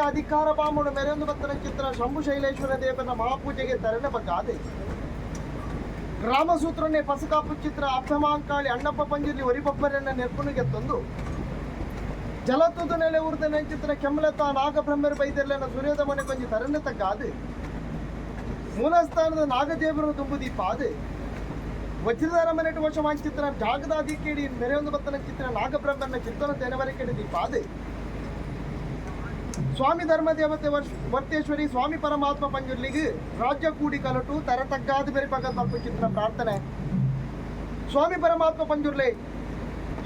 ಅಧಿಕಾರ ಬಾಮುಡು ಮೆರೆಯೊಂದು ಬತ್ತನ ಚಿತ್ರ ಶಂಭು ಶೈಲೇಶ್ವರ ದೇವನ ಮಹಾಪೂಜೆಗೆ ತರಣ ಬಗ್ಗಾದೆ. ಗ್ರಾಮಸೂತ್ರನೇ ಪಸಕಾಪು ಚಿತ್ರ ಅಪ್ಪಮಾಂಕಾಳಿ ಅಣ್ಣಪ್ಪ ಪಂಜುರ್ಲಿ ಒರಿಬೊಬ್ಬರನ್ನ ನೆರ್ಪುನಿಗೆ ತಂದು ಜಲತುದು ನೆಲೆ ಉರ್ದ ನೆಂಚಿತ್ರ ಕೆಮ್ಮಲತ ನಾಗಬ್ರಹ್ಮರ ಬೈದರ್ಲೆನ ಸೂರ್ಯದ ಮನೆ ಕೊಂಜಿ ತರಣ ತಗ್ಗಾದೆ. ಮೂಲಸ್ಥಾನದ ನಾಗದೇವರು ದುಂಬುದೀಪಾದೆ. ವಜ್ರದಾರ ಮನೆಟು ವರ್ಷ ವಾಂಚಿತ್ರ ಜಾಗದ ಅಧಿಕೇಡಿ ಮೆರೆಯೊಂದು ಬತ್ತನ ಚಿತ್ರ ನಾಗಬ್ರಹ್ಮನ ಚಿತ್ತನ ತೆನವರಿಕೆಡಿ ದೀಪಾದೆ. ಸ್ವಾಮಿ ಧರ್ಮ ದೇವತೆ ವರ್ತೇಶ್ವರಿ ಸ್ವಾಮಿ ಪರಮಾತ್ಮ ಪಂಜುರ್ಲಿಗೆ ರಾಜ್ಯ ಕೂಡಿ ಕಲಟು ತರ ತಗ್ಗಾದ ಬೇರೆ ಪಕ್ಕ ಚಿತ್ರ ಪ್ರಾರ್ಥನೆ. ಸ್ವಾಮಿ ಪರಮಾತ್ಮ ಪಂಜುರ್ಲೆ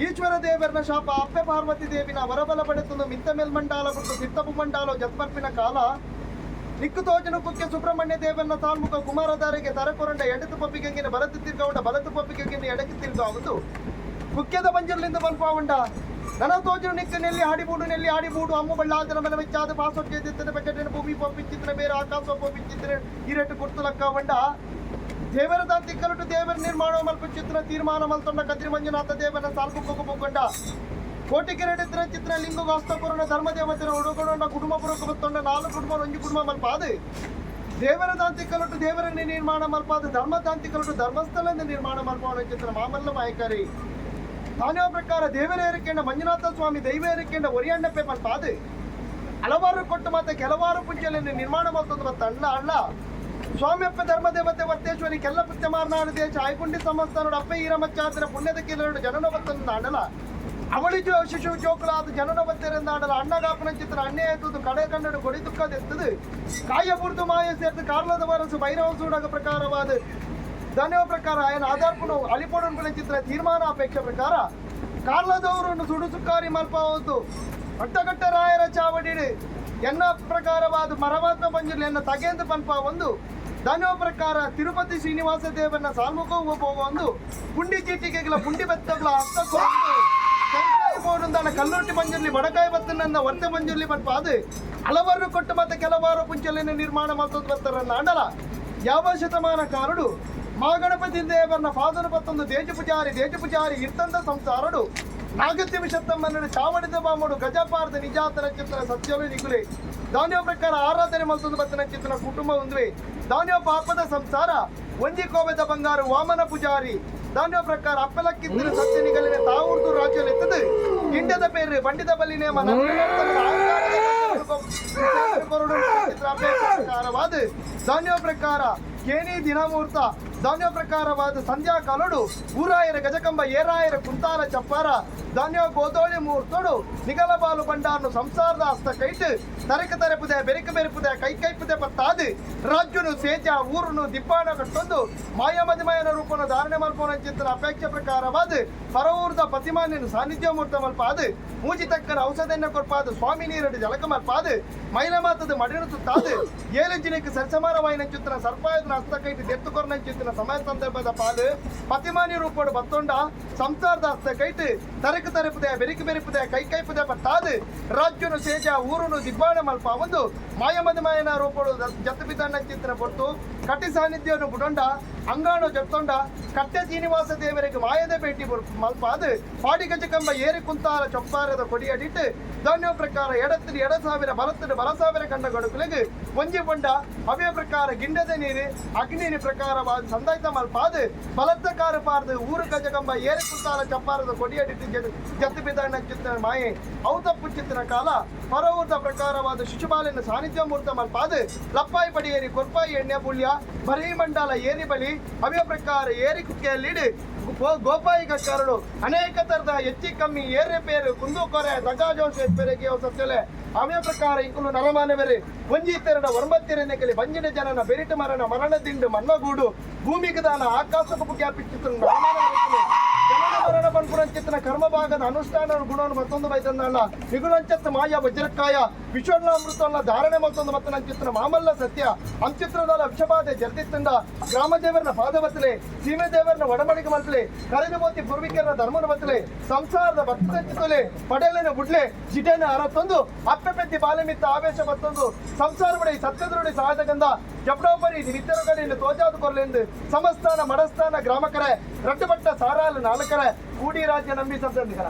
ಈಶ್ವರ ದೇವರನ ಶಾಪ ಅಪ್ಪೆ ಪಾರ್ವತಿ ದೇವಿನ ವರಬಲ ಪಡೆತಂದು ಮಿತ್ತ ಮೇಲ್ಮಂಡಾಲ ಬಿಟ್ಟು ಸಿತ್ತಪು ಮಂಡಾಲ ಜತ್ಪರ್ಪಿನ ಕಾಲ ನಿಕ್ಕು ತೋಜನು ಕುಕ್ಕೆ ಸುಬ್ರಹ್ಮಣ್ಯ ದೇವನ ತಾನ್ಮುಖ ಕುಮಾರಧಾರೆಗೆ ತರಕೊರಂಡ ಎಡತು ಪಪ್ಪಿಗೆಂಗಿನ ಬಲತು ತಿರ್ಗೌಂಡ ಬಲತು ಪಪ್ಪಿಗೆಂಗಿನ ಎಡಕ್ಕೆ ತಿರ್ಗಾವುದು ಕುಕ್ಕೆದ ಪಂಜುರ್ಲಿಂದ ಬಲ್ಪಾವುಂಡ ನನ ತೋಜನು ನಿಕ್ಕ ನೆಲ್ಲಿ ಹಾಡಿಬೂಡು ನೆಲ್ಲಿ ಹಾಡಿಬೂಡು ಅಮ್ಮು ಬಳ್ಳಾದನ ಮನ ಮೆಚ್ಚಾದ ಪಾಸೊಟ್ಟೆ ದಿತ್ತನ ಬೆಟ್ಟನ ಭೂಮಿ ಪೊಪ್ಪಿಂಚಿತ್ರ ಬೇರೆ ಆಕಾಶ ಪೊಪ್ಪಿಂಚಿತ್ರ ಇರಟು ಗುರ್ತುಲಕ್ಕ వంಡ ದೇವರ ದಾಂತಿ ಕಲಟು ದೇವರ ನಿರ್ಮಾಣ ಮಲ್ಪ ಚಿತ್ರ ತೀರ್ಮಾನ ಮಲ್ತೊಂಡ ಕದ್ರಿ ಮಂಜುನಾಥ ದೇವನ ಸಾಲ್ಬುಕ್ಕು ಪೊಕ್ಕೊಂಡ ಕೋಟಿ ಕಿರಡಿತ್ರ ಚಿತ್ರ ಲಿಂಗ ವಾಸ್ತಪುರನ ಧರ್ಮದೇವತೆನ ಹುಡುಗಡೊಂಡ ಕುಟುಂಬ ಪುರಕ ಬತ್ತೊಂಡ ನಾಲ್ಕು ಕುಟುಂಬ ಒಂಜಿ ಕುಟುಂಬ ಮಲ್ಪಾದು ದೇವರ ದಾಂತಿ ಕಲಟು ದೇವರನ್ನೇ ನಿರ್ಮಾಣ ಮಲ್ಪಾದು ಧರ್ಮ ದಾಂತಿ ಕಲಟು ಧರ್ಮಸ್ಥಳದ ನಿರ್ಮಾಣ ಮಲ್ಪಾವಣ ಚಿತ್ರ ಮಾಮಲ್ಲ ಮಾಯಕರಿ ತಾನೇ ಪ್ರಕಾರ ದೇವರ ಏರಿಕೆಂಡ ಮಂಜುನಾಥ ಸ್ವಾಮಿ ದೈವ ಏರಿಕೆಂಡ ಒರಿಯಣ್ಣಪ್ಪೆ ಮಲ್ಪಾದು ಹಲವಾರು ಕೊಟ್ಟು ಮತ್ತೆ ಕೆಲವಾರು ಪುಂಚಲೆಯನ್ನು ನಿರ್ಮಾಣ ಮಾಡ್ತಂದ್ರೆ ಮತ್ತೆ ಅಣ್ಣ ಅಣ್ಣ ಸ್ವಾಮಿಯಪ್ಪ ಧರ್ಮದೇವತೆ ವರ್ತೇಶ್ವರಿ ಕೆಲ್ಲ ಪುತ್ಯಮಾರನಾಡು ದೇಶ ಆಯ್ಗುಂಡಿ ಸಂಸ್ಥಾನೋಡು ಅಪ್ಪ ಈರಮಚ್ಚಾದ್ರ ಪುಣ್ಯದ ಕಿಲರುಡು ಜನನ ಬತ್ತಂದ ಅಣ್ಣಲ ಅವಳಿ ಜೋ ಶಿಶು ಜೋಕುಲಾದ ಜನನ ಬತ್ತೆರೆಂದ ಆಡಲ ಅಣ್ಣಗಾಪನ ಚಿತ್ರ ಅಣ್ಣೆ ಆಯ್ತದ್ದು ಕಡೆ ಕನ್ನಡ ಕೊಡಿ ದುಃಖದೆತ್ತದು ಕಾಯ ಬುರ್ದು ಮಾಯ ಸೇರ್ದು ಕಾರ್ಲದ ವರಸು ಭೈರವ ಸೂಡಗ ಪ್ರಕಾರವಾದ ಧನ್ಯ ಪ್ರಕಾರ ఆయన ಆಧಾರ್ಪುನು ಅಲಿಪೊಡನ್ ಚಿತ್ರ ತೀರ್ಮಾನ ಅಪೇಕ್ಷೆ ಪ್ರಕಾರ ಕಾರ್ಲದವರನ್ನು ಸುಡು ಸುಕ್ಕಾರಿ ಮಲ್ಪವದ್ದು ಅಟ್ಟಗಟ್ಟ ರಾಯರ ಚಾವಡಿಡು ಎನ್ನ ಪ್ರಕಾರವಾದ ಪರಮಾತ್ಮ ಪಂಜುರ್ಲಿ ಎನ್ನ ತಗೇಂದ್ರ ಪನ್ಪ ಒಂದು ಧನ್ಯ ಪ್ರಕಾರ ತಿರುಪತಿ ಶ್ರೀನಿವಾಸ ದೇವನ ಸಾಲ್ಮುಖ ಒಂದು ಪುಂಡಿ ಚೀಟಿಗೆಗಳ ಪುಂಡಿ ಬೆತ್ತಗಳ ಹಸ್ತಕ್ಕೂ ಪೋಡುಂದಾನ ಕಲ್ಲುರ್ಟಿ ಪಂಜುರ್ಲಿ ಬಡಕಾಯಿ ಬತ್ತನನ್ನ ವರ್ತೆ ಪಂಜುರ್ಲಿ ಪನ್ಪ ಅದು ಹಲವಾರು ಕೊಟ್ಟು ಮತ್ತೆ ಕೆಲವಾರು ಪುಂಚಲಿನ ನಿರ್ಮಾಣ ಮಾಡ್ತದ ಬರ್ತಾರನ್ನ ಅಂಡಲ ಯಾವ ಶತಮಾನ ಕಾರುಡು ಮಾಗಣಪತಿ ದೇವರನ್ನ ಫಾದನು ಪತ್ತೊಂದು ದೇಜ ಪೂಜಾರಿ ದೇಜ ಪೂಜಾರಿ ಇರ್ತಂದ ಸಂಸಾರಡು ನಾಗತ್ಯ ವಿಷತ್ತಮ್ಮನಡು ಚಾವಡಿದ ಬಾಮುಡು ಗಜಪಾರದ ನಿಜಾತನ ಚಿತ್ರ ಸತ್ಯಲು ನಿಗುಲೆ ದಾನ್ಯ ಪ್ರಕಾರ ಆರಾಧನೆ ಮಲ್ತೊಂದು ಬತ್ತನ ಚಿತ್ರ ಕುಟುಂಬ ಒಂದುವೆ ದಾನ್ಯ ಪಾಪದ ಸಂಸಾರ ಒಂಜಿ ಕೋಬೆದ ಬಂಗಾರು ವಾಮನ ಪೂಜಾರಿ ದಾನ್ಯ ಪ್ರಕಾರ ಅಪ್ಪಲಕ್ಕಿದ್ದರೆ ಸತ್ಯ ನಿಗಲಿನ ತಾವೂರ್ದು ರಾಜ್ಯ ಎತ್ತದು ಗಿಂಡದ ಪೇರು ಬಂಡಿದ ಬಲಿ ನೇಮ ಪ್ರಕಾರವಾದ ಧಾನ್ಯ ಪ್ರಕಾರ ಕೇನಿ ದಿನಮೂರ್ತ ಧಾನ್ಯ ಪ್ರಕಾರವಾದ ಸಂಧ್ಯಾ ಕಾಲೋಡು ಊರಾಯರ ಗಜಕಂಬ ಏರಾಯರ ಕುಂತಾಲ ಚಪ್ಪಾರ ಧಾನ್ಯ ಗೋದೋಳಿ ಮೂರ್ತೋಡು ನಿಗಲಬಾಲು ಬಂಡಾರನು ಸಂಸಾರದ ಹಸ್ತ ಕೈಟು ತರಕ ತರಪುದೆ ಬೆರಕ ಬೆರಪುದೆ ಕೈ ಕೈಪುದೆ ಪತ್ತಾದು ರಾಜ್ಯನು ಸೇಜ ಊರುನು ದಿಪ್ಪಾಣ ಕಟ್ಟೊಂದು ಮಾಯಮದಿಮಯನ ರೂಪನ ಧಾರಣೆ ಮಲ್ಪೋನ ಚಿತ್ರ ಅಪೇಕ್ಷೆ ಪ್ರಕಾರವಾದ ಪರವೂರ್ದ ಪ್ರತಿಮಾನ್ಯನು ಸಾನ್ನಿಧ್ಯ ಮೂರ್ತ ಮಲ್ಪಾದು ಮೂಜಿ ತಕ್ಕನ ಔಷಧನ ಕೊರ್ಪಾದು ಸ್ವಾಮಿ ನೀರಡು ಜಲಕ ಮಲ್ಪಾದು ಮೈಲ ಮಾತದ ಮಡಿನು ತುತ್ತಾದು ಏಳು ಜಿನಕ್ಕೆ ಸರಸಮಾನವಾಯಿನ ಚಿತ್ರ ಸರ್ಪಾಯದನ ಹಸ್ತ ಕೈಟು ದೆತ್ತುಕೊರ್ನ ಚಿತ್ರ ಸಮಯ ಸಂದರ್ಭದ ಪಾಲು ಪತಿಮಾನಿ ರೂಪೋಡು ಬತ್ತೊಂಡ ಸಂಸಾರದ ಹಸ್ತ ಕೈಟು ತರಕ ತರಪುದೆ ಬೆರಿಕ ಬೆರಿಪುದೆ ಕೈ ಕೈಪುದೆ ಪತ್ತಾದು ರಾಜ್ಯನು ಸೇಜ ಊರುನು ದಿಬ್ಬಾಣ ಮಲ್ಪ ಒಂದು ಮಾಯಮದಮಯನ ರೂಪೋಡು ಜತ್ತುಪಿತಣ್ಣ ಚಿತ್ರ ಪೊರ್ತು ಕಟ್ಟಿ ಸಾನ್ನಿಧ್ಯವನ್ನು ಬುಡೊಂಡ ಅಂಗಾಣು ಜತ್ತೊಂಡ ಕಟ್ಟೆ ಶ್ರೀನಿವಾಸ ದೇವರಿಗೆ ಮಾಯದ ಭೇಟಿ ಮಲ್ಪಾದು ಪಾಡಿ ಗಜಕಂಬ ಏರಿ ಕುಂತಾಲ ಚೊಪ್ಪಾರದ ಕೊಡಿಯಡಿಟ್ಟು ಧಾನ್ಯ ಪ್ರಕಾರ ಎಡತ್ತಿನ ಎಡ ಸಾವಿರ ಬಲತ್ತಿನ ಬಲ ಸಾವಿರ ಕಂಡ ಗಡುಕುಲಿಗೆ ಒಂಜಿ ಬೊಂಡ ಅವಯ ಪ್ರಕಾರ ಗಿಂಡದ ನೀರು ಅಗ್ನಿನ ಪ್ರಕಾರವಾದ ಸಂದಾಯ್ತ ಮಲ್ಪಾದು ಬಲತ್ತ ಕಾರು ಪಾರ್ದು ಊರು ಗಜಕಂಬ ಏರಿ ಕುಂತಾಲ ಚಪ್ಪಾರದ ಕೊಡಿಯಡಿಟ್ಟು ಜತ್ತು ಬಿದ್ದಾಣ ಚಿತ್ರ ಮಾಯೆ ಔತಪ್ಪು ಚಿತ್ರ ಕಾಲ ಪರವೂರ್ದ ಪ್ರಕಾರವಾದ ಶಿಶುಪಾಲಿನ ಸಾನ್ನಿಧ್ಯ ಮೂರ್ತ ಮಲ್ಪಾದು ಲಪ್ಪಾಯಿ ಪಡಿಯೇರಿ ಕೊರ್ಪಾಯಿ ಎಣ್ಣೆ ಪುಳ್ಯ ಬರೀ ಮಂಡಲ ಏರಿ ಬಲಿ ಅವಯ ಪ್ರಕಾರ ಏರಿ ಕುಕ್ಕೆಯಲ್ಲಿಡು ಗೋಪಾಯಿ ಕಕ್ಕಾರಡು ಅನೇಕ ತರದ ಹೆಚ್ಚಿ ಕಮ್ಮಿ ಏರೆ ಪೇರು ಕುಂದು ಕೊರೆ ದಗಾಜೋಶ್ ಪೆರೆಗೆ ಸತ್ಯಲೆ ಅವಯ ಪ್ರಕಾರ ಇಂಕುಲು ನರಮಾನವರೇ ಒಂಜಿ ತೆರಡ ಒಂಬತ್ತೆರನೆಗಲಿ ಬಂಜಿನ ಜನನ ಬೆರಿಟ ಮರಣ ಮರಣ ದಿಂಡು ಮನ್ನಗೂಡು ಭೂಮಿಗೆ ದಾನ ಆಕಾಶಕ್ಕೂ ಗ್ಯಾಪಿಚ್ಚಿತ್ರ ನರಮಾನವರೇ ಜನನ ಮರಣ ಪನ್ಪುರಂಚಿತ್ತನ ಕರ್ಮ ಭಾಗದ ಅನುಷ್ಠಾನ ಗುಣವನ್ನು ಮತ್ತೊಂದು ಬೈತಂದಲ್ಲ ನಿಗುಣಂಚತ್ತ ಮಾಯ ವಜ್ರಕಾಯ ವಿಶ್ವನಾಮೃತವನ್ನ ಧಾರಣೆ ಮತ್ತೊಂದು ಮತ್ತನಂಚಿತ್ತನ ಮಾಮಲ್ಲ ಸತ್ಯ ಅಂಚಿತ್ರದಲ್ಲ ವಿಷಬಾಧೆ ಜರ್ದಿತ್ತಂದ ಗ್ರಾಮ ದೇವರನ ಪಾದವತ್ತಲೆ ಸೀಮೆ ದೇವರನ ಒಡಮಡಿಗೆ ಮಲ್ತಲೆ ಕರೆದು ಮೋತಿ ಪೂರ್ವಿಕರ ಧರ್ಮನ ಬತ್ತಲೆ ಸಂಸಾರದ ಭಕ್ತಂಚಿತ್ತಲೆ ಪಡೆಯಲಿನ ಬುಡ್ಲೆ ಜಿಟೆನ ಅರತ್ತೊಂದು ಅಪ್ಪೆ ಪೆದ್ದಿ ಬಾಲೆಮಿತ್ತ ಆವೇಶ ಮತ್ತೊಂದು ಸಂಸಾರ ಬಡಿ ಸತ್ಯದರುಡಿ ಸಹಾಯಗಂಧ ಜಪಡೋಪರಿ ನಿತ್ಯರುಗಳಿಂದ ತೋಜಾದು ಕೊರಲೆಂದು ಸಮಸ್ಥಾನ ಮಡಸ್ಥಾನ ಗ್ರಾಮಕರೆ ರಟ್ಟುಪಟ್ಟ ಸಾರಾಲು ನಾಲ್ಕರೆ ಕೂಡಿ ರಾಜ್ಯ ನಂಬಿ ಸಂಸಂಧಿಕರ.